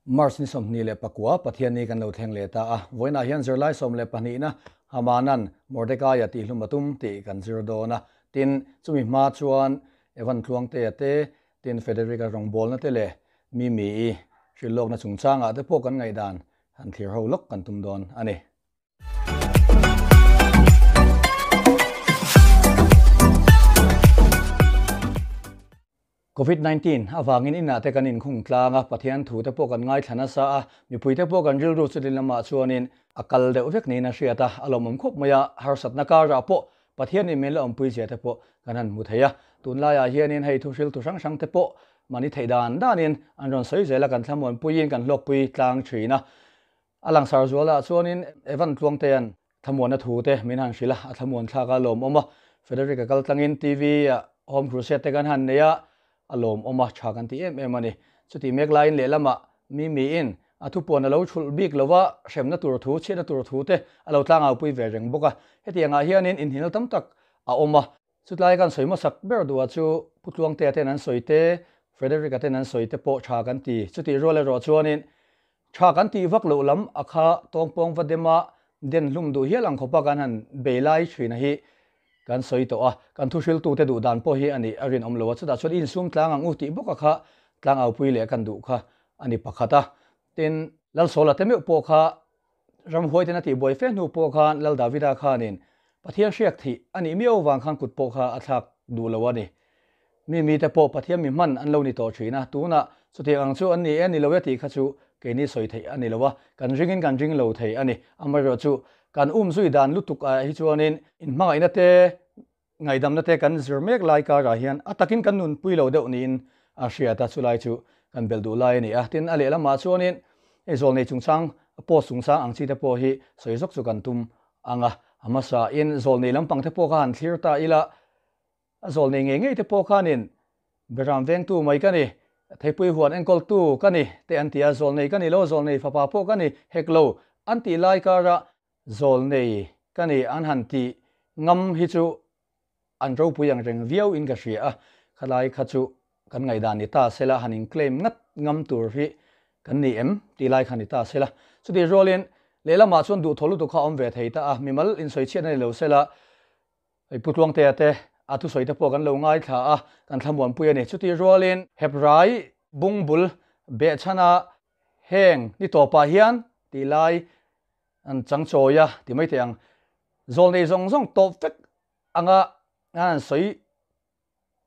March ni 29 Pathianni kan lo thleng leh ta a, vawiinah hian zirlai 12na Hamanan Mordekaia tihhlum a tum tih kan zir dawn a. Tin, chumi hma chuan Evan Tluangtea te, tin Federica rawngbawlna te leh Mimi-i hrilhlawkna chungchangah te pawh kan ngaihdan han thlir ho lawk kan tum dawn a ni. Covid 19 avangin inah te kan inkhung tlang a, Pathian thu te pawh kan ngaithla nasa a, mipui te pawh kan rilru chuti lamah chuanin a kal deuh vek niin a hriat a, a lawmawm khawp mai a, harsatna karah pawh Pathianin min la awmpui zia te pawh kan han hmu thei a, tunlaiah hianin hei thuhriltu hrang hrang te pawh mahni theih dan danin an rawn sawi zel a, kan thlamuanpuiin kan hlawkpui tlang thin a. A langsar zualah chuanin Evan Tluangtea'n thlamuanna thu te min han hrilh a, a thlamuan thlak a lawmawm a. Frederick-a kal tlangin TV ah Home Crusade te kan han nei a, a lawmawm a, tha kan ti em em a ni. Chutih mek laiin lehlamah Mimiin a thupuan a lo chhulh bik lo va, hremna tur thu, chhiatna tur thu te a lo tlangaupui ve reng bawk a. Hetiangah hianin inhnial tam tak a awm a. Chutlai kan sawi hmasak ber duhah chu Pu Tluangtea ten an sawi te, Frederick-a ten an sawi te pawh tha kan ti. Chutih rual erawh chuanin Tha kan tih vak loh lam a kha tawngpawng va dema den hlum duh hial ang khawpa kan han bei lai thina hi kan sawi tawh a, kan thuhriltute duh dan pawh hi a nih a rinawm lo a, chutah chuan insum tlang ang u tih bawk a kha tlangaupui leh kan duh kha a ni pakhat a. Tin, Lalsawla te meuh pawh kha ramhuai ten a tih buai fe hnu pawh khan Lal Davida khanin Pathian hriak thih a nih miau avang khan kut pawh kha a thlak duh lo a ni. Mi mite pawh Pathian mi hman an lo ni tawh thin a, tunah chutiang ang chu an ni e ni lo e tih kha chu keini sawi theih a ni lo a, kan ringin kan ring lo thei a ni. Amaherawhchu kan um zui dan lutuk ah hi chuanin inhmangaihna te, ngaihdamna te kan zir mek lai karah hian a takin kan nunpui lo deuh niin a hriat a, chulai chu kan belh duh lai a ni a. Tin, a lehlamah chuanin hei zawlnei chungchang, post chungchang ang chi te pawh hi sawi zawk chu kan tum ang a, a hmasain zawlnei lampang te pawh kha han thlir ta ila, A zawlnei ngei ngei te pawh khanin Beram vengtu mai ka ni, Theipui huan enkawltu ka ni te an ti a, zawlnei ka ni lo, zawlnei fapa pawh ka ni hek lo an tih lai kara zawlnei ka ni an han tih ngam hi chu an ropui ang reng viau in ka hria a, khalai kha chu kan ngaihdan ni ta sela han in claim ngat ngam tur hi kan ni em tih lai kha ni ta sela. Chutih rualin lehlamah chuan duhthawh lutuk kha a awm ve thei ta a, mimal insawichhiatna ni lo sela, Hei Pu Tluangtea te a thusawi te pawh kan lo ngaithla a, kan thlamuanpui a ni. Chutih rualin Hebrai bungbul behchhana heng ni tawpah hian tih lai an changchawi a ti mai thei ang. Zawlnei zawng zawng tawp vek anga an han sawi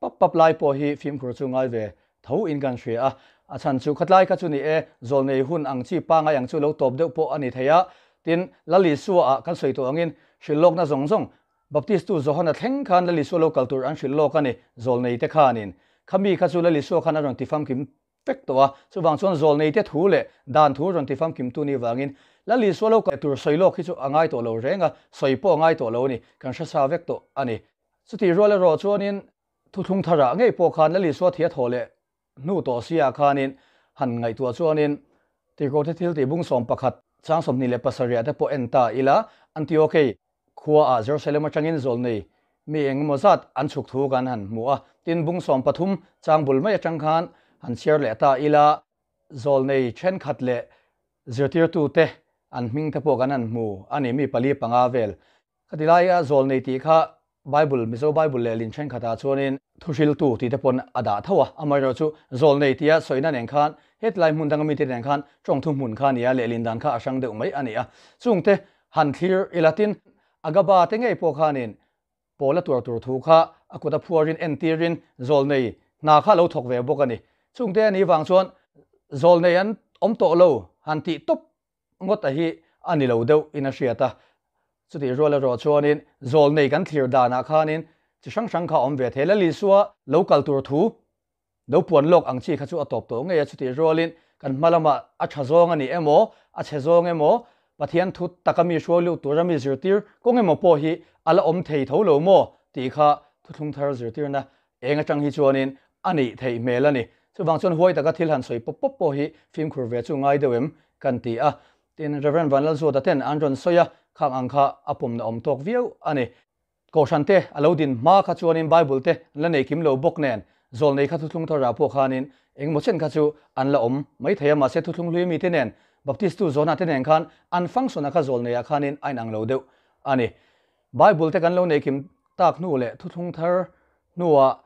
Pap pap lai pawh hi fimkhur chu ngai ve tho in kan hria a, a chhan chu khatlai kha chu ni e, zawlnei hun ang chi pangai ang chu lo tawp deuh pawh a ni thei a, tin Lal Isua ah kan sawi tawh angin hrilh lawkna zawng zawng Baptist tu Johana thleng khan Lal Isua lo kal tur an hrilh lawk a ni, zawlnei te khanin khami kha chu Lal Isua khan a rawn ti famkim vek tawh a, chuvang chuan zawlnei te thu leh dan thu rawn ti famkim tu ni vangin Lal Isua lo kal tur sawi lawk hi chu a ngai tawh lo reng a, sawi pawh a ngai tawh lo a ni, kan hre sa vek tawh a ni. Chutih rual erawh chuanin thuthlung tharah ngei pawh khan Lal Isua thih a thawh leh hnu tawh sia khanin han ngaihtuah chuanin Tirhkohte thil tih bung 11 chang 27 te pawh en ta ila Antiokei khuaah Jerusalem atangin zawlnei mi eng emaw zat an chhuk thu kan han hmu a, tin bung 13 chang bul mai atang khan han chhiar leh ta ila zawlnei thenkhat leh zirtirtute an hming te pawh kan han hmu a ni mi pali panga vel. Khati laia zawlnei tih kha Bible, Mizo Bible leh lin thenkhatah chuanin thuhriltu tih te pawn a dah tho a, amaherawh chu zawlnei tia sawina nen khan hetlai hmun danga mite nen khan tawngthu hmun kha a ni a, lehlin dan kha a hrang deuh mai a ni a. Chungte han thlir ila tin Agaba te ngei pawh khanin Paula tuar tur thu kha a kut a phuarin entirin zawlnei hna kha a lo thawk ve bawk a ni. Chungte a nih vang chuan zawlnei an awm tawh lo han tih tawp ngawt a hi a ni lo deuh in a hriat a, chutih rual erawh chuanin zawlnei kan thlir danah khanin chi hrang hrang kha a awm ve thei. Lal Isua lo kal tur thu lo puan lawk ang chi kha chu a tawp tawh ngei a, chutih rualin kan hma lamah a tha zawng a ni emaw, a chhe zawng emaw, Pathian thu taka mi hruai lut tura mi zirtir kawng emaw pawh hi a la awm thei tho lo maw tih kha thuthlung thar zirtirna eng atang hi chuanin a nih theih hmel a ni. Chuvang chuan huai taka thil han sawi pawp pawp pawh hi fimkhur ve chu ngai deuh em kan ti a. Tin, Rev. Vanlalzuata ten an rawn sawi a, khang ang kha a pawmna awm tawk viau a ni. Kohhran te a lo din hma kha chuanin Bible te an la nei kim lo bawk nen, zawlnei kha thuthlung tharah pawh khanin Engemaw chen kha chu an la awm mai thei a, mahse thuthlung hlui mite nen, Baptist-tu Jona te nen khan an function a kha zawl neiah khanin a inang lo deuh a ni. Bible te kan lo nei kim tak hnu leh thuthlung thar hnuah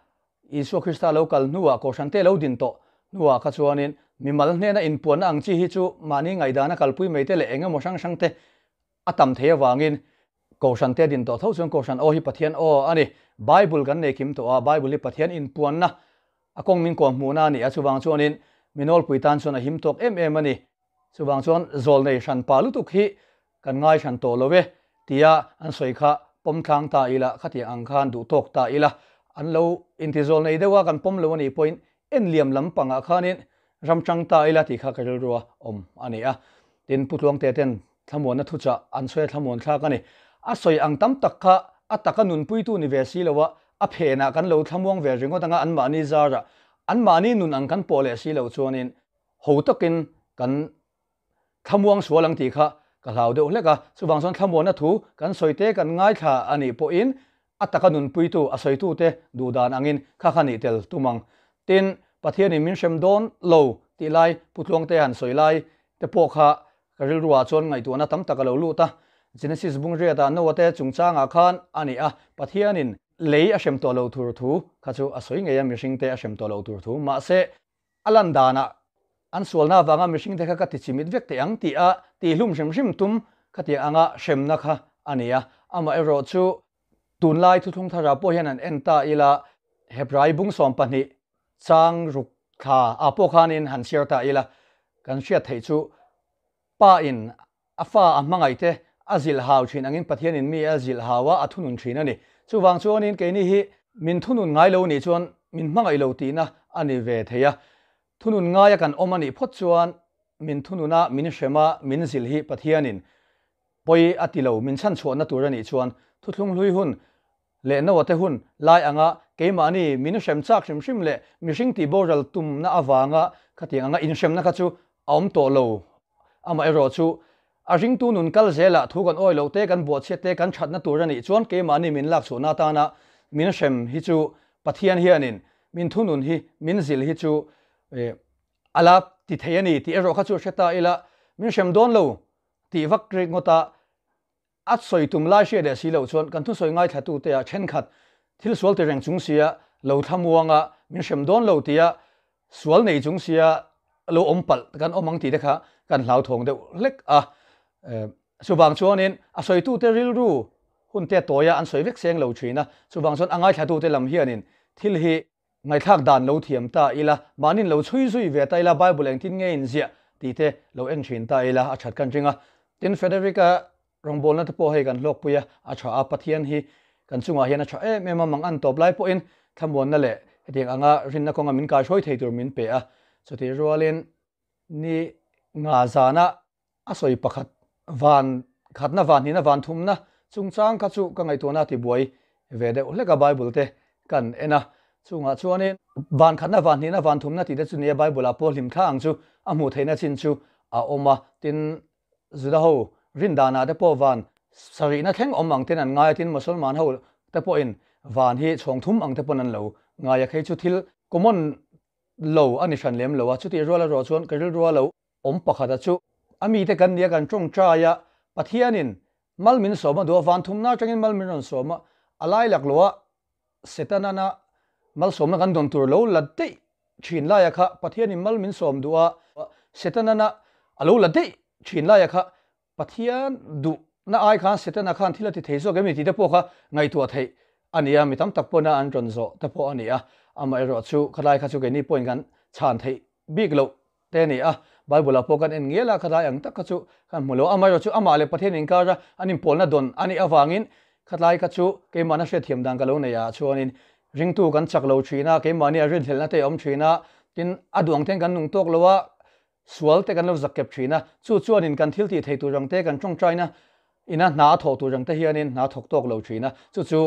Isua Krista lo kal hnuah Kohhran te lo din tawh hnuah kha chuanin mimal hnena inpuanna ang chi hi chu mahni ngaihdana kalpui mai te leh engemaw hrang hrang te a tam thei avangin Kohhran te din tawh tho chuan Kohhran aw hi Pathian aw a ni. Bible kan nei kim tawh a, Bible hi Pathian inpuanna a kawng min kawm hmuhna a ni a, chuvang chuanin mi nawlpui tan chuan a him tawk em em a ni. Chuvang chuan zawlnei hran pa lutuk hi kan ngai hran tawh lo e tia an sawi kha pawm tlang ta ila, khatiang ang khan duh tawk ta ila, an lo inti zawlnei deuh a kan pawm lo a nih pawhin enliam lam pangah khanin ram tang ta ila tih kha ka rilrua awm a ni a. Tin, Pu Tluangte ten thlamuanna thuchah an sawi a thlamuan thlak a ni. A sawi ang tam tak kha a taka nunpuitu ni ve si lo a, a phenah kan lo thlamuang ve ringawt anga anmahni zarah anmahni nun ang kan pawh leh si loh chuanin ho takin kan thlamuang sual ang tih kha ka hlau deuh hlek a. Chuvang chuan thlamuanna thu kan sawi te kan ngaithla a nih pawhin a taka nunpuitu, a sawitute duh dan angin kha kha nih tel tum ang. Tin, Pathianin min hrem dawn lo tih lai Pu Tluangte han sawi lai te pawh kha ka rilruah chuan ngaihtuahna tam tak a lo lut a. Genesis bung riatah Noah te chungchangah khan a ni a, Pathianin lei a hrem tawh lo tur thu kha chu a sawi ngei a, mihringte a hrem tawh lo tur thu. Mahse, A lan danah an sualna avanga mihringte kha ka ti chimit vek teh ang tih a tihhlum hrim hrim tum khatiang anga hremna kha a ni a. Amaherawh chu tunlai thuthlung thara pawh hian an en ta ila Hebrai bung 12 chang ruk thla ah pawh khanin han chhiar ta ila kan hriat theih chu Pa in A fa a hmangaih te a zilh hau thin angin Pathianin mi a zilh hau a, a thunun thin a ni. Chuvang chuanin keini hi min thunun ngai lo nih chuan min hmangaih lo tihna a ni ve thei a. Thunun ngaia kan awm a nih phawt chuan min thunun a, min hrem a, min zilh hi Pathianin pawi a ti lo, min chhanchhuahna tur a nih chuan thuthlung hlui hun leh Noah te hun lai anga keimahni min hrem chak hrim hrim leh mihring tih boral tumna avanga khatiang anga inhremna kha chu a awm tawh lo. Amaherawh chu a ringtu nun kal zelah thu kan awi loh te, kan buahchhiat te, kan thatna tur a nih chuan keimahni min lak chhuahna atana min hrem hi chu Pathian hianin min thunun hi, min zilh hi chu a la ti thei a ni tih erawh kha chu hre ta ila min hrem dawn lo tih vak ringawt a A sawi tum lai hriat leh si loh chuan kan thusawi ngaithlatute ah thenkhat thil sual ti reng chung sia lo thlamuang a, min hrem dawn lo tia sual nei chung sia lo awm palh kan awm ang tih te kha kan hlauthawng deuh hlek a. Chuvang chuanin a sawitute rilru hun te tawia an sawi vek seng lo thin a, chuvang chuan a ngaithlatute lam hianin thil hi Ngaihthlak dan lo thiam ta ila, mahni'n lo chhui zui ve ta ila, Bible engtin nge inziah tih te lo en thin ta ila a that kan ring a. Tin, Frederick-a rawngbawlna te pawh hei kan hlawkpui a, a tha a, Pathian hi kan chungah hian a tha em em a, mang an tawp lai pawhin thlamuanna leh hetiang anga rinna kawnga min kaihruai thei tur min pe a. Chutih rualin ni nga zana A sawi pakhat, van khatna, van hnihna, van thumna chungchang kha chu ka ngaihtuahna a tibuai ve deuh hlek a, Bible te kan en a, chungah chuanin van khatna, van hnihna, van thumna tih te chu nia Bible ah pawh hlimthla ang chu a hmuh theihna chin chu a awm a, tin Juda ho rin danah te pawh van sarihna thleng awm ang ten an ngai a, tin Mosolman ho te pawhin van hi chhawng thum ang te pawn an lo ngai a, khei chu thil common lo a ni hran lem lo a, chutih rual erawh chuan ka rilrua lo awm pakhat a chu a mite kan nia kan tawngtai a, Pathianin mal min sawm a duh a, van thumna atangin mal min rawn sawm a, a lai lak lo a, Setanana malsawmna kan dawn tur lo la daih thin laia kha Pathianin mal min sawm duh a, Setanana a lo la daih thin laia kha Pathian duhna ai khan Setana khan thil a ti thei zawk em ni tih te pawh kha ngaihtuah theih a ni a, mi tam tak pawhna an rawn zawh te pawh a ni a, amaherawh chu khalai kha chu keini pawhin kan chhan theih bik loh te a ni a, Bible ah pawh kan en ngial a, khalai ang tak kha chu kan hmu lo, amaherawh chu amah leh Pathian inkara an inpawlna dawn a nih avangin khalai kha chu keimahna hriatthiam dan ka lo nei ah chuanin ringtu kan chak lo thin a, keimahni a rinhlelhna te a awm thin a, tin a duh ang ten kan nung tawk lo a, Sual te kan lo zak kep thin a, chu chuanin kan thil tih thei tur ang te, kan tawngtaina ina hna a thawh tur ang te hianin hna a thawk tawk lo thin a, chu chu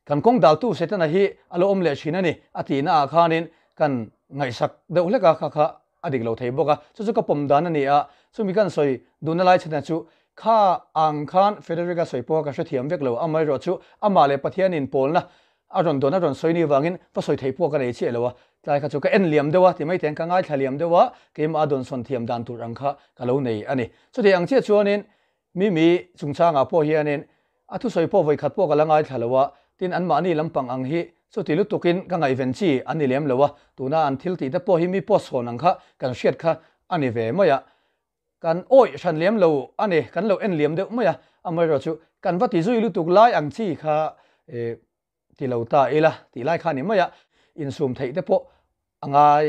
kan kawng daltu Setana hi a lo awm leh thin a ni a tihna ah khanin kan ngaihsak deuh hlek a, kha kha a dik lo thei bawk a, chu chu ka pawm dan a ni a, chumi kan sawi duhna lai chhan chu kha ang khan Frederick-a sawi pawh ka hrethiam vek lo, amaherawh chu amah leh Pathianin pawlna a rawn dawn a rawn sawi ni vangin va sawi theih pawh ka nei chiah lo a, tlai kha chu ka en liam deuh a ti mai teng ka ngaithla liam deuh a, keimah a dawn sawn thiam dan tur ang kha ka lo nei a ni. Chuti ang chiah chuanin Mimi chungchangah pawh hianin a thusawi pawh vawikhat pawh ka la ngaithla lo a, tin anmahni lampang ang hi chuti lutukin ka ngaihven chi an ni lem lo a, tuna an thil tih te pawh hi mi post hawn ang kha kan hriat kha a ni ve mai a. Kan awih hran lem lo a ni, kan lo en liam deuh mai a, amaherawh chu kan va ti zui lutuk lai ang chi kha ti lo ta ila tih lai kha a ni mai a, insum theih te pawh a ngai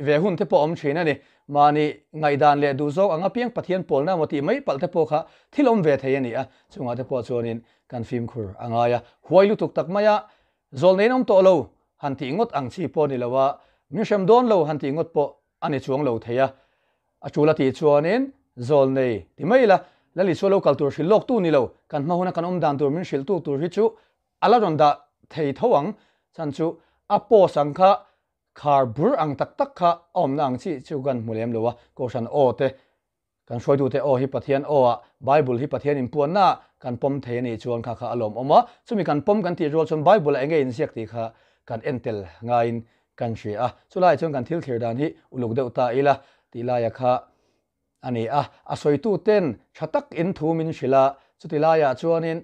ve hun te pawh a awm thin a ni. Mahni ngaihdan leh duhzawk ang apiang Pathian pawlna emaw tih mai palh te pawh kha thil awm ve thei a ni a, chungah te pawh chuanin kan fimkhur a ngai a, huai lutuk tak mai a, zawlneiin awm tawh lo han tih ngawt ang chi pawh a ni lo a, min hrem dawn lo han tih ngawt pawh a ni chuang lo thei a, a tul a tih chuanin zawlnei ti mai ila, Lal Isua lo kal tur hrilh lawk tu ni lo, kan hma huna kan awm dan tur min hrilh tu tur hi chu a la rawn dah thei tho ang, chhan chu a post ang kha khar bur ang tak tak kha a awmna ang chi chu kan hmu lem lo a, Kohhran aw te Kan hruaitute aw hi Pathian aw ah, Bible hi Pathian inpuanna ah kan pawm thei a nih chuan kha kha a lawmawm a, chumi kan pawm kan tih rual chuan Bible ah enge inziak tih kha kan en tel ngaiin kan hria a, chulaiah chuan kan thil thlir dan hi uluk deuh ta ila tih laia kha a ni a, a sawituten tha tak in thu min hrilh a, chuti laiah chuanin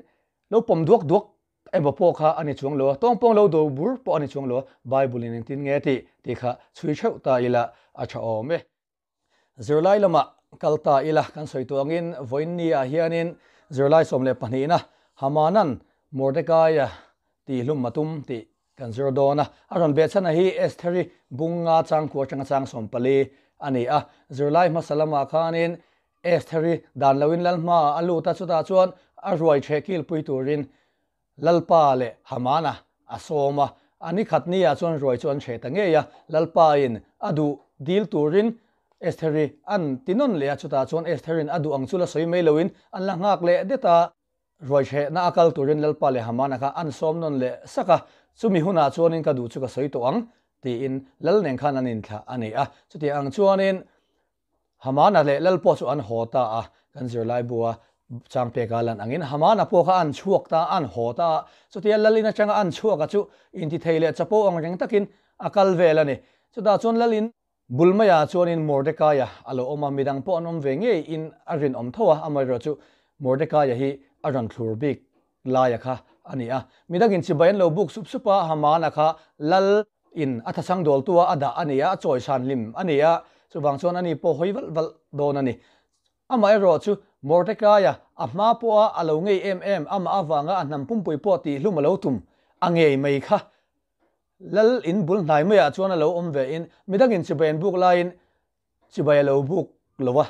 lo pawm duak duak emaw pawh kha a ni chuang lo a, tawngpawng lo do bur pawh a ni chuang lo a, Bible in engtin nge tih tih kha chhui theuh ta ila a tha awm e. Zirlai lamah kal ta ila kan sawi tawh angin vawiin ah hianin zirlai 12na Hamanan Mordekaia tihhlum a tum tih kan zir dawn a. A rawn behchhana hi Estheri bunga changkua atanga chang 14 a ni a. Zirlai hmasa lamah khanin Estheri dan loin lal hmaah a lut a, chutah chuan a ruai theh kilpui turin Lalpa leh Hamana a sawm a, a ni khat ni ah chuan ruai chu an hreh ta ngei a, Lalpa in a duh dil turin Estheri an ti nawn leh a, chutah chuan Estherin a duh ang chu la sawi mai loin an la nghak leh det a, ruai hrehna a kal turin Lalpa leh Hamana kha an sawm nawn leh sak a, chumi hunah chuanin ka duh chu ka sawi tawh ang tiin Lal nen khan an inthlah a ni a, chutiang ang chuanin Hamana leh Lal pawh chu an haw ta a, kan zirlai bua chang peka lan angin Hamana pawh kha an chhuak ta a, an haw ta a. Chutia Lalin atanga an chhuaka chu intithei leh chapo ang reng takin a kal vel a ni. Chutah chuan Lalin bul maiah chuanin Mordekaia a lo awm a, midang pawh an awm ve ngeiin a rinawm tho a, amaherawhchu Mordekaia hi a rawn thlur bik laia kha a ni a. Midangin chibai an lo buk sup sup a, Hamana kha Lal in a thachang dawltu a a dah a ni a, a chawisan hlim a ni a, chuvang chuan ani pawh hawi valh valh dawn a ni. Amah erawh chu Mordekaia a hma pawha a lo ngei em em, amah avanga a hnam pumpui pawh tihhlum a lo tum a ngei mai kha. Lal in bul hnai maiah chuan a lo awm ve in midangin chibai an buk laiin chibai a lo buk lo a,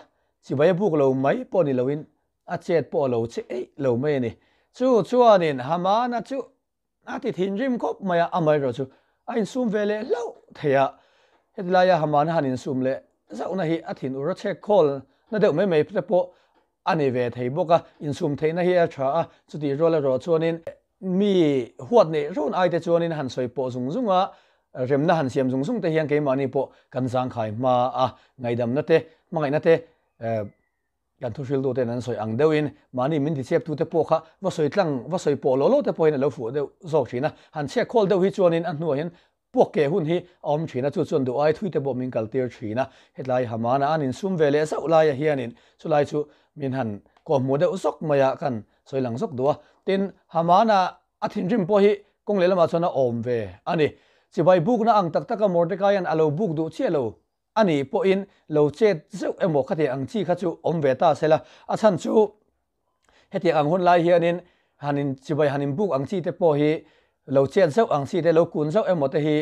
chibai a buk lo mai pawh ni loin a chet pawh a lo che eih lo mai a ni. Chu chuanin Hamana chu A ti thinrim khawp mai a, amaherawh chu a insum ve leh hlauh thei a. Heti laia Hamana han insum leh zauhna hi a thin ur a chhek khawl na deuh mai mai te pawh a ni ve thei bawk a. Insum theihna hi a tha a, chutih rual erawh chuanin mi huat neih rawn ai te chuanin han sawi pawh zung zung a, remna han siam zung zung te hian keimahni pawh kan zangkhai hma a, ngaihdamna te, hmangaihna te Kan thuhriltuten an sawi ang deuhin mahni min ticheptute pawh kha va sawi tlang, va sawi pawh lawh lawh te pawhin a lo fuh deuh zawk thin a. Han chhiat khawl deuh hi chuanin a hnuah hian puak keh hun hi a awm thin a, chu chuan duh ai thui te pawh min kaltir thin a. Hetlai Hamana an insum ve leh zauh laia hianin chulai chu min han kawhhmuh deuh zawk mai a, kan sawi lang zawk duh a. Tin, Hamana a thinrim pawh hi kawng lehlamah chuan a awm ve a ni. Chibai bukna ang tak taka Mordecai-a'n a lo buk duh chiah lo. A nih pawhin lo chet zeuh emaw khatiang ang chi kha chu awm ve ta sela, a chhan chu hetiang ang hun lai hianin han in chibai han in buk ang chi te pawh hi lo chet zeuh ang chi te, lo kun zeuh emaw te hi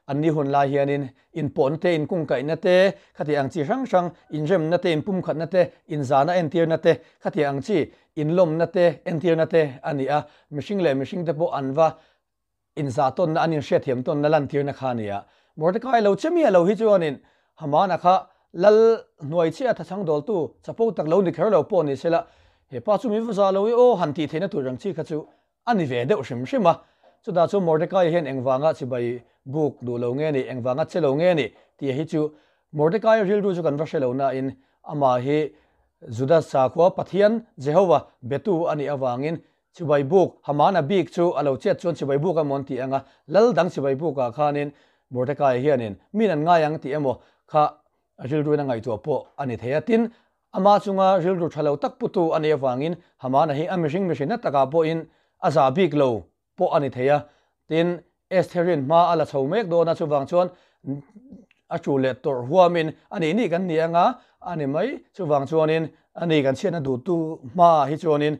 an ni hun lai hianin inpawhna te, inkungkaihna te, khatiang ang chi hrang hrang inremna te, inpumkhatna te, inzahna entirna te, khatiang ang chi inlawmna te entirna te a ni a, mihring leh mihring te pawh an va Inzah tawnna an inhriatthiam tawnna lantirna kha a ni a. Mordecai lo che miah lo hi chuanin Hamana kha lal hnuai chiah thachhang dawltu chapo tak lo ni kher lo pawh ni sela, he pa chu min va zah lo i aw han tih theihna tur ang chi kha chu a ni ve deuh hrim hrim a. Chutah chuan Mordecai hian engvanga chibai buk duh lo nge ni, engvanga che lo nge ni tih hi chu Mordecai rilru chu kan va hre lo nain amah hi Juda sakhua Pathian Jehovah betu a nih avangin. Chibai buk, Hamana bik chu a lo chet chuan chibai buk emaw an ti ang a, lal dang chibai bukah khanin Mordecai hianin min an ngai ang tih emaw kha rilruin a ngaihtuah pawh a ni thei a. Tin, ama chunga rilru tha lo tak putu a nih avangin Hamana hi a mihring mihrinna takah pawhin a zah bik lo pawh a ni thei a. Tin, Estherin hma a la chho mek dawn a, chuvang chuan a tu leh tawrh huamin a nih nih kan ni anga a ni mai. Chuvang chuanin a ni kan chhiatna duhtu hmaah hi chuanin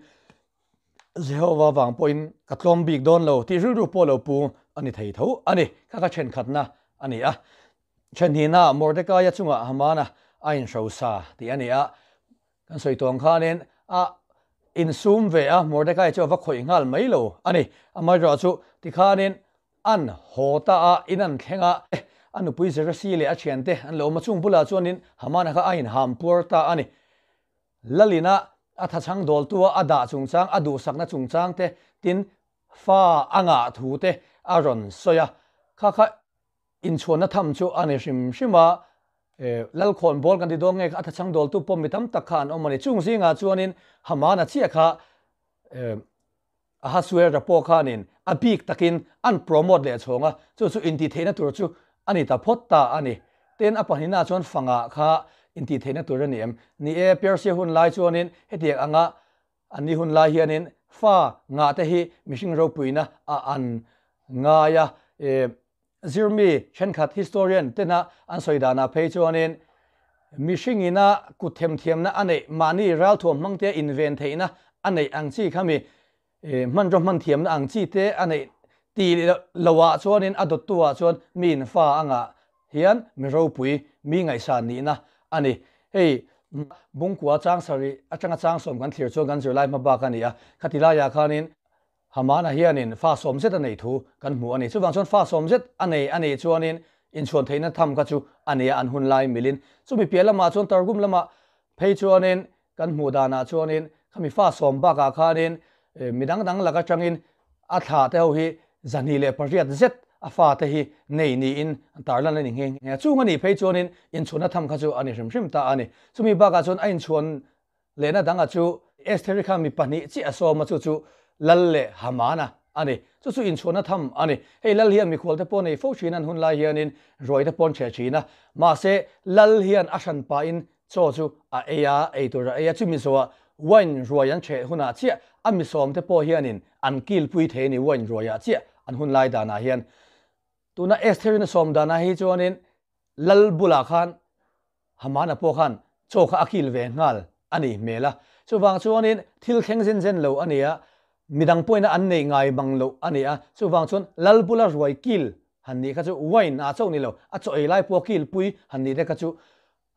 Jehova vang pawhin ka tlawm bik dawn lo tih rilru pawh lo pu a ni thei tho a ni. Kha ka thenkhatna a ni a. Thenhnihna Mordekaia chungah Hamana a inhrosa tih a ni a. Kan sawi tawng khanin a insum ve a, Mordecai chu a va khawih nghal mai lo a ni. Amaherawh chu tikhanin an haw ta a, in an thleng a, a nupui Zeresi leh a thiante an lo awm a, chung bulah chuanin Hamana kha a inham puar ta a ni. Lalina a thachhang dawltu a a dah chungchang, a duhsakna chungchang te, tin fa a ngah thu te a rawn sawi a, kha kha Inchhuanna tham chu a ni hrim hrim a, Lalkhawn bawl kan ti dawn nge kha a thachhang dawltu pawh mi tam tak kha an awm a ni. Chung zingah chuanin Hamana chiah kha Ahasuera pawh khanin a bik takin an promote leh chhawng a, chu chu intihtheihna tur chu a ni ta phawt ta a ni. Tin, a pahnihnaah chuan fangah kha intihtheihna tur a ni em? Ni e, Persia hun lai chuanin hetiang anga an ni hun lai hianin fa ngah te hi mihring ropuina a an ngai a. Zirmi thenkhat historian tena an sawi danah phei chuanin mihringina kut themthiamna a neih, mahni ralthuam hmangtea inven theihna a neih ang chi kha mi hmanraw hmanthiamna ang chi te a neih ti loah chuanin a dawttuah chuan miin fa a ngah hian mi ropui, mi ngaihsan nihna a ni. Hei Bungkua chang sarih atanga chang sawm kan thlir chuan kan zirlai hma bak a ni a, khati laiah khanin Hamana hianin fa sawm zet a nei thu kan hmu a ni. Chuvang chuan fa sawm zet a nei a nih chuanin inchhuan theihna tham kha chu a nia an hun lai milin. Chumi piah lamah chuan Targum lamah phei chuanin kan hmuh danah chuanin khami fa sawm bakah khanin mi dang dang lak atangin a thla te ho hi 208 zet a fa te hi nei niin an tarlan a ni nghe nghe a. Chung a nih phei chuanin inchhuanna tham kha chu a ni hrim hrim ta a ni. Chumi bakah chuan a inchhuan Lehna danga chu Estheri kha mi pahnih chiah a sawm a, chu chu Lal leh Hamana a ni. Chu chu inchhuahna tham a ni. Hei Lal hian mikhual te pawh nei fo thin an hun lai hianin ruai te pawh an ṭheh thin a. Mahse, Lal hian a hran pahin chaw chu a ei a, ei tur a ei a. Chumi zawhah wine ruai an ṭheh hunah chiah a mi sawm te pawh hianin an kilpui thei a ni wine ruaiah chiah an hun lai danah hian. Tuna Estherin a sawm danah hi chuanin Lal bulah khan Hamana pawh khan chaw kha a kil ve nghal a nih hmel a. Chuvang chuanin thil thleng zen zen lo a ni a, midang pawhin an neih ngai bang loh a ni a. Chuvang chuan Lal bula ruai kil han nih kha chu wine ah chauh ni lo, a chaw ei lai pawh kil pui han nih te kha chu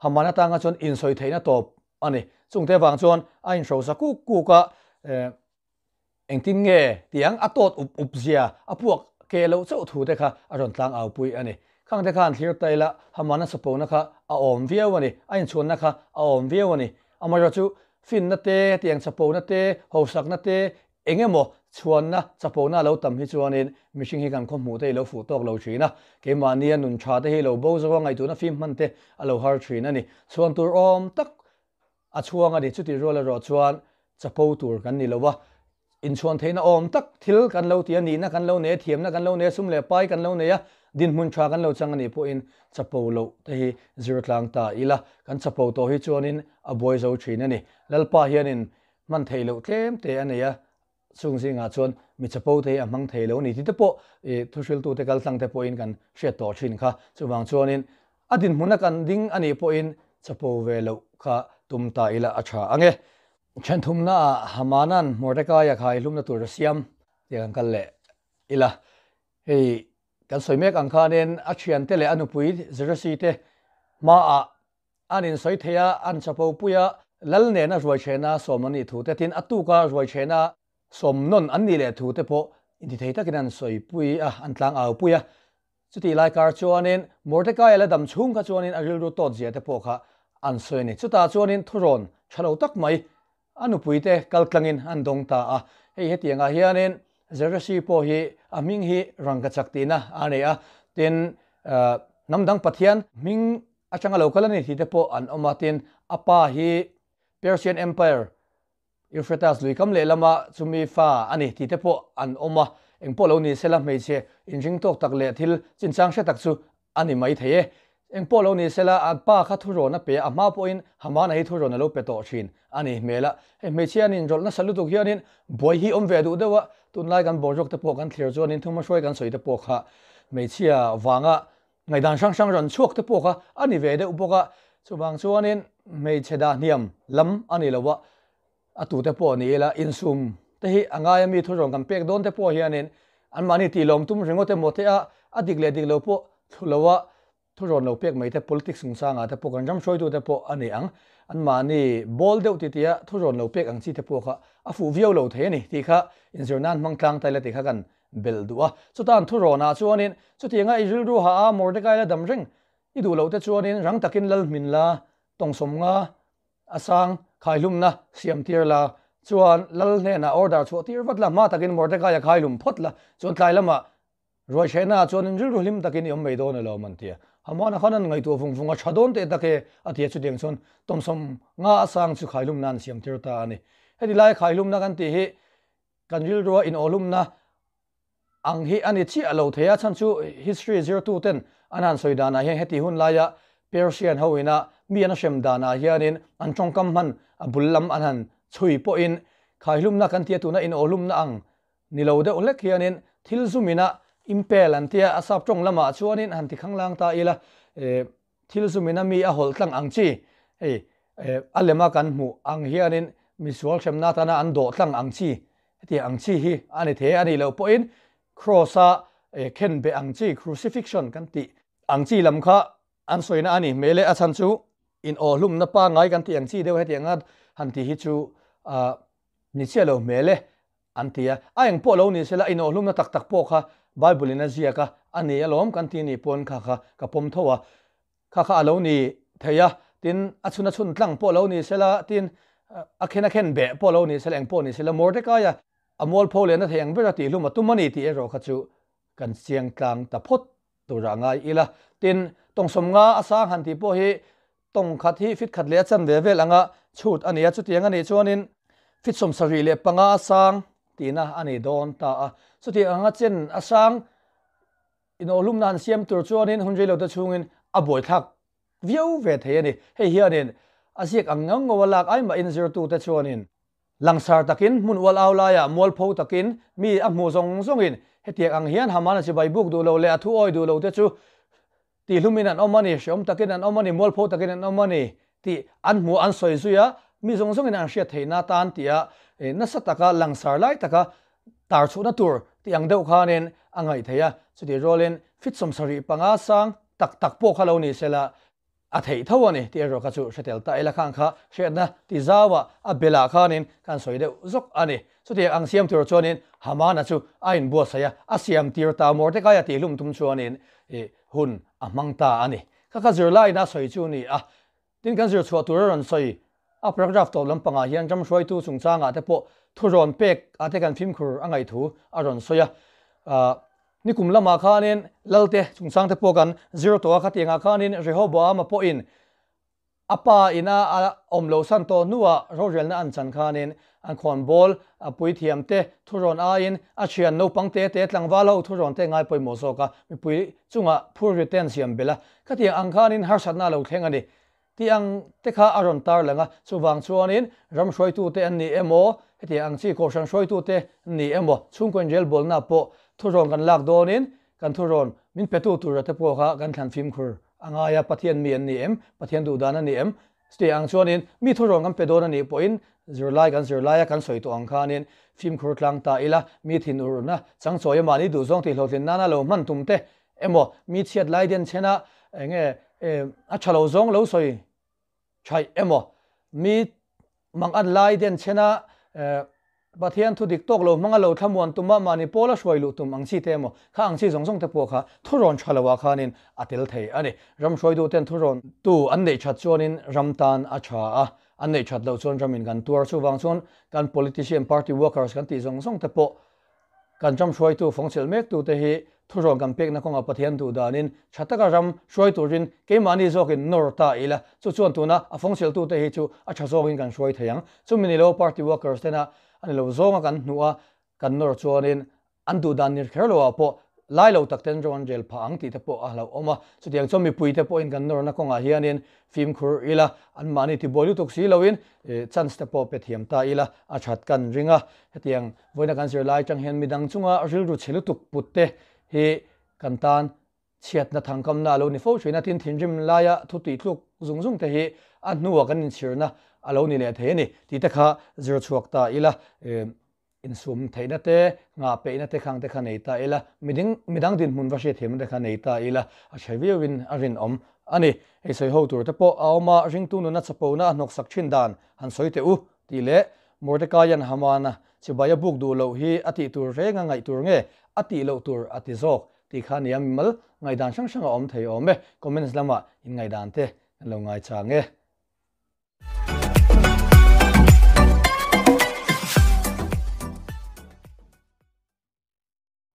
Hamana tanga chuan insawi theihna tawp a ni. Chungte vang chuan a inhrosa kuk kuk a, Engtin nge tiang a tawt up up zia a puak ke loh chauh thu te kha a rawn tlang au pui a ni. Khang te khan thlir ta ila Hamana chapona kha a awm viau a ni, a inchhuanna kha a awm viau a ni. Amaherawh chu finna te, tiang chapona te, hosakna te, eng emaw chhuanna chapona a lo tam hi chuanin mihring hi kan khawhmuh te i lo fuh tawk lo thin a, keimahnia nun tha te hi lo bo zo a ngaihtuahna fim hman te a lo har thin a ni. Chhuan tur awm tak A chhuang a ni, chutih rual erawh chuan chapo tur kan ni lo a, inchhuan theihna awm tak thil kan lo ti a, nihna kan lo nei a, thiamna kan lo nei a, sum leh pai kan lo nei a, dinhmun tha kan lo chang a nih pawhin chapo loh te hi zir tlang ta ila, kan chapo tawh hi chuanin a buai zo thin a ni. Lalpa hianin hman theih loh tlem te a nei a, Chung zingah chuan mi chapo te hi a hmang thei lo a ni tih te pawh i thuhriltute kaltlang te pawhin kan hriat tawh thin kha. Chuvang chuanin a dinhmuna kan ding a nih pawhin chapo ve loh kha tum ta ila a tha ang e. Thenthumnaah Hamanan Mordecai-a khai hlumna tur a siam tih kan kal leh ila. Hei kan sawi mek ang khanin a thiante leh a nupui Zeresi te hmaah An insawi thei a, an chapo pui a, Lal nena ruaichhehna sawm an nih thu te, tin a tuka ruaichhehna sawm nawn an nih leh thu te pawh intithei takin an sawi pui a, an tlang au pui a. Chutih lai kar chuanin Mordecai la dam chhung kha chuanin a rilru tawt zia te pawh kha an sawi a ni. Chutah chuanin thurawn tha lo tak mai A nupuite kal tlangin an dawng ta a, hei hetiangah hianin Zeresi pawh hi a hming hi rangkachak tihna a nei a, tin hnam dang pathian hming atanga lo kal a ni tih te pawh an awm a, tin a pa hi Persian Empire Euphrates lui kam lehlama chumi fa a ni tih te pawh an awm a, engpawh lo ni sela hmeichhe inring tawk tak leh thil chinchang hre tak chu a ni mai thei e. Engpawh lo ni sela a pa kha thurawn a pe a, a hma pawhin Hamana hi thurawn a lo pe tawh thin a ni hmel a. Hei hmeichhia an inrawlh nasa lutuk hianin buai hi awm ve duh deuh a, tunlai kan boruak te pawh kan thlir chuanin thuma hruai kan sawi te pawh kha hmeichhia vanga Ngaihdan hrang hrang rawn chhuak te pawh kha a ni ve deuh bawk a, chuvang chuanin hmeichhe dah hniam lam a ni lo a, a tute pawh ni ila insum te hi a ngai a mi thurawn kan pek dawn te pawh hianin anmahni tihlawm tum ringawt emaw te a, a dik leh dik lo pawh thlu lo a thurawn lo pek mai te politics chungchangah te pawh kan ram hruaitu te pawh a ni ang, anmahni bawl deuh ti tia thurawn lo pek ang chi te pawh kha a fuh viau lo thei a ni tih kha inzir nan hmang tlang ta ila tih kha kan belh duh a. Chutan thurawnah chuanin, Chutianga i rilru ha a Mordecai la dam reng i duh loh te chuanin rang takin lal hmin la, tawngsawm nga a sang khaihlumna siam tir la, chuan lal hnenah order chhuah tir vat la, hma takin Mordecai a khaihlum phawt la, chuan tlai lamah ruaihhrehnaah chuanin rilru hlim takin i awm mai dawn alo man tia. Hamana khan an ngaihtuah vung vung a, tha dawn teh tak e a ti a, chutiang chuan tawngsawm nga a sang chu khaihlumna an siam tir ta a ni. Heti lai khaihlumna kan tih hi Kan rilrua inawhlumna ang hi a ni chiah lo thei a, chhan chu history zirtuten an han sawi danah hian heti hun laia Persian ho ina mi an hrem danah hianin an tawngkam hman a bul lam an han chhui pawhin khaihlumna kan tia tuna inawhlumna ang ni lo deuh hlek hianin thil zumina impel an tia a sap tawng lamah chuanin han ti khanglang ta ila Thil zumina mi a hawlh tlang ang chi, hei a lema kan hmuh ang hianin misual hremna atana an dawh tlang ang chi, hetiang ang chi hi a ni thei a nih loh pawhin Cross-a khenbeh ang chi, crucifixion kan tih ang chi lam kha an sawina a ni hmel e, a chhan chu inawhlumna pangngai kan tih ang chi deuh hetianga han tih hi chu ni chiah lo hmel e an ti a, a eng pawh lo ni sela inawhlumna tak tak pawh kha Bible in a ziak a, a ni alawm kan ti nih pawn kha kha ka pawm tho a, kha kha a lo ni thei a, tin a chhun a chhun tlang pawh lo ni sela, tin a khen a khen beh pawh lo ni sela, eng pawh ni sela Mordecai-a a mualpho lehna thei ang bera tihhlum a tum a ni tih erawh kha chu kan chiang tlang ta phawt turah ngai ila. Tin, tawngsawm nga a sang han tih pawh hi Tawng khat hi fit khat leh a chanve vel anga chhut a ni a, chutiang a nih chuanin fit 75 a sang tihna a ni dawn ta a. Chutiang anga chen a sang inawhlumna han siam tur chuanin hun reilote chhungin a buaithlak viau ve thei a ni. Hei hianin a ziak ang ngau ngau a lak ai mahin zirtute chuanin langsar takin hmun ual au laiah mualpho takin mi a hmuh zawng zawngin hetiang ang hian Hamana chibai buk duh lo leh a thu awi duh lote chu Tihlumin an awm a ni, hreawm takin an awm a ni, mualpho takin an awm a ni tih an hmuh an sawi zui a, mi zawng zawngin an hriat theihna tan tia nasa taka langsar lai taka tar chhuhna tur tih ang deuh khanin a ngaih theih a. Chutih rualin fit 75 sang tak tak pawh kha lo ni sela a theih tho a ni tih erawh kha chu hre tel ta ila khang kha hriatna ti zauah a belah khanin kan sawi deuh zawk a ni. Chutiang ang siam tur chuanin Hamana chu a inbuatsaih a, a siam tir ta Mordecai-a tihhlum tum chuanin hun a hmang ta a ni. Kha kha zirlaiin a sawi chu ni a, tin kan zir chhuah tur a rawn sawi a paragraph tawp lampangah hian ram hruaitu chungchangah te pawh thu rawn pek ah te kan fimkhur a ngaih thu a rawn sawi a. Nikum lamah khanin Lalte chungchang te pawh kan zir tawh a, khatiangah khanin Rehoboam-a pawhin A pa ina a awm lo san tawh hnuah rorelna an chan khanin an khawnbawl a puithiam te thurawn aiin a thian naupang te te tlangval ho thurawn te ngai pawimawh zawk a, mipui chungah phurrit te an siam belh a. Khatiang ang khanin harsatna a lo thleng a ni tih ang te kha a rawn tarlang a, chuvang chuanin ram hruaitute an ni emaw, hetiang ang chi kohhran hruaitute an ni emaw, chhungkaw inrelbawlna pawh thurawn kan lak dawnin kan thurawn min petu tura te pawh kha kan thlan fimkhur A ngai a, Pathian mi an ni em? Pathian duh dan a ni em? Chutih ang chuanin mi thurawn kan pe dawn a nih pawhin zirlai kan zirlai a kan sawi tawh ang khanin fimkhur tlang ta ila, mi thinurna changchawi a mahni duhzawng tih hlawhtlin nana lo hman tum te emaw, mi chhiat lai den chhena enge a tha lo zawng lo sawi Thaih emaw, mi mang an lai den chhena Pathian thu dik tawk lo hmanga lo thlamuan tuma mahni pawla hruai luh tum ang chi te emaw, kha ang chi zawng zawng te pawh kha thurawn tha loah khanin a tel thei a ni. Ram hruaitu ten thurawn tu an neih that chuanin ram tan a tha a, an neih that loh chuan ramin kan tuar. Chuvang chuan kan politician, party workers kan tih zawng zawng te pawh kan ram hruaitu fawngchilh mek tu te hi Thurawn kan pekna kawngah Pathian duh danin tha taka ram hruai turin keimahni zawkin nawr ta ila, chu chuan tuna a fawngcheltute hi chu a tha zawkin kan hruai thei ang. Chumi ni lo party workers tena a ni lo zawnga kan hnuh a, kan nawr chuanin an duh dan nir kher loah pawh lai lo tak ten rawng an rel phah ang tih te pawh a hlauhawm a. Chutiang chuan mipuite pawhin kan nawrna kawngah hianin fimkhur ila, anmahni tibuai lutuk si loin chance te pawh pe thiam ta ila a that kan ring a. Hetiang vawiina kan zirlai atang hian midang chunga rilru chhe lutuk put te hi kan tan chhiatna thangkamna a lo ni fo thin a, tin thinrim laia thu tih tluk zung zung te hi a hnuah kan inchhirna a lo ni leh thei a ni tih te kha zir chhuak ta ila. Insum theihna te, nghah peihna te khang te kha nei ta ila, miding midang dinhmun va hriatthiamna te kha nei ta ila a chhe viauin a rinawm a ni. Hei sawi ho tur te pawh a awm a, ringtu nuna chapona a hnawksak thin dan han sawi teh u tih leh Mordecaian Hamana chibai a buk duh loh hi a tih tur reng a ngaih tur nge a tih loh tur a ti zawk tih kha nia mimal ngaihdan hrang hrang a awm thei awm e. Comments lamah in ngaihdan te kan lo ngaichang e.